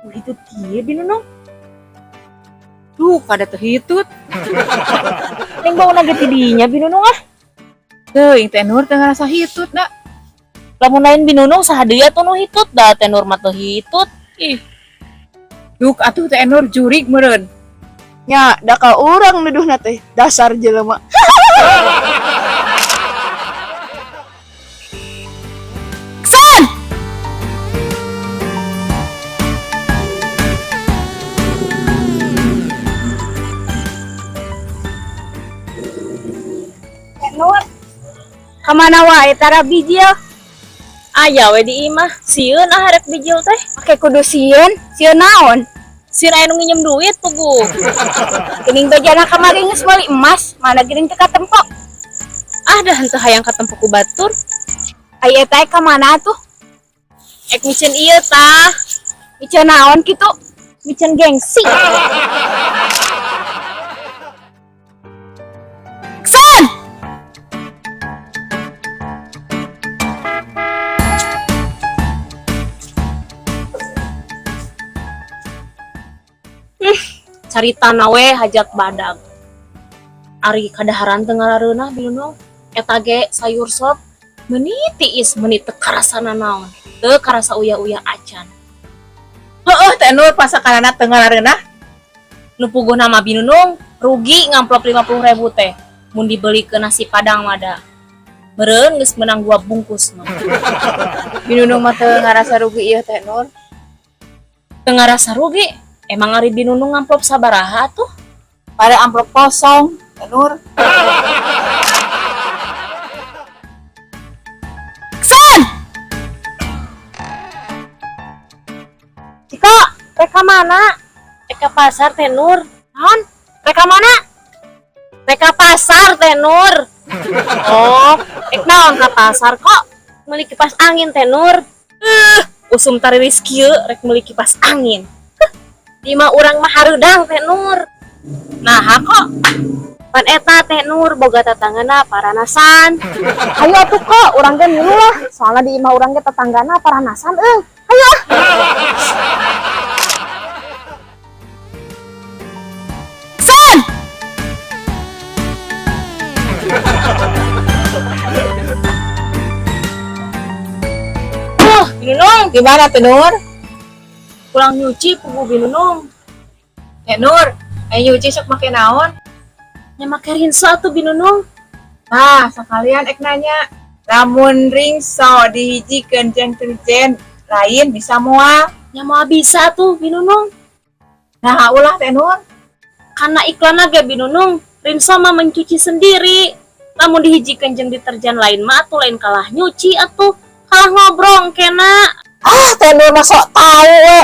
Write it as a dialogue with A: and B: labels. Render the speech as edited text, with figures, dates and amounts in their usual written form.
A: Hitut kieu, Binunung?
B: Duh, kada teu hitut.
A: Ning bauna ge ti dinya, Binunung, ah.
B: Teuing, Teh Nur teu ngarasa hitut da.
A: Lamun lain Binunung, saha deui atuh nu hitut? Da Teh Nur mah teu hitut. Ih.
B: Duk atuh, Teh Nur jurig meureun.
C: Nya, da ka urang nuduhna teh, dasar jelema.
A: Ksan!
D: Nur. Kamana wae tara bijil?
A: Aya we di imah, sieun ah rek bijil teh.
D: Make kudu sieun, sieun naon?
A: Sieun aya nu nginjem duit puguh.
D: Geuning bejana kamari geus meuli emas, mana geuning teu katempo.
A: Ah, dah henteu hayang katempo ku batur.
D: Ai eta ka mana atuh?
A: Ek miceun ieu tah.
D: Miceun naon kitu?
A: Miceun gengsi.
D: Ksan!
A: Carita we hajat badag. Ari kadaharan teu ngarareunah, Binunung. Eta ge sayur sop meuni tiis, meuni teu karasana naon. Teu karasa uyah-uyah acan.
B: Heueuh, Teh Nur, pasakanana teu ngarareunah.
A: Nu puguhna mah, Binunung, rugi ngamplop 50.000 teh. Mun dibeli ke nasi padang mah da meureun geus meunang dua bungkus mah.
B: Binunung mah teu ngarasa rugi ieu, Teh Nur.
A: Teu ngarasa rugi. Emang ari Binunung ngamplop sabaraha atuh?
B: Pada amplop kosong, Teh Nur.
D: Ksan!
A: Ciko, rek ka mana? Rek ka pasar, Teh Nur. Naon? Rek ka mana? Rek ka pasar, Teh Nur. Oh, rek naon ka pasar kok? Meuli kipas angin, Teh Nur. Usum tariris kieu rek meuli kipas angin. Huh, di imah urang mah hareudang, Teh Nur. Nah, kok pan eta Teh Nur boga tetanggana paranasan.
D: Ayo atuh kok, urang ge milu lah. Soalnya di imah urang ge tetanggana paranasan euy. Ayo ah. Ksan!
A: Binunung,
B: Gimana, Teh Nur?
A: Pulang nyuci puguh, Binunung.
B: Teh Nur, ayo nyuci sok make naon?
A: Nya make Rinso atuh, Binunung.
B: Nah, sekalian ek nanya. Lamun Rinso dihijikeun jeung deterjen lain bisa moal?
A: Nya moal bisa tuh, Binunung.
B: Nah, ulah, Teh Nur.
A: Karena iklan ge, Binunung, Rinso mah mencuci sendiri. Lamun dihijikeun jeung deterjen lain mah atuh lain kalah nyuci atuh, kalah ngobrol kena.
B: Ah, Teh Nur mah sok tau we.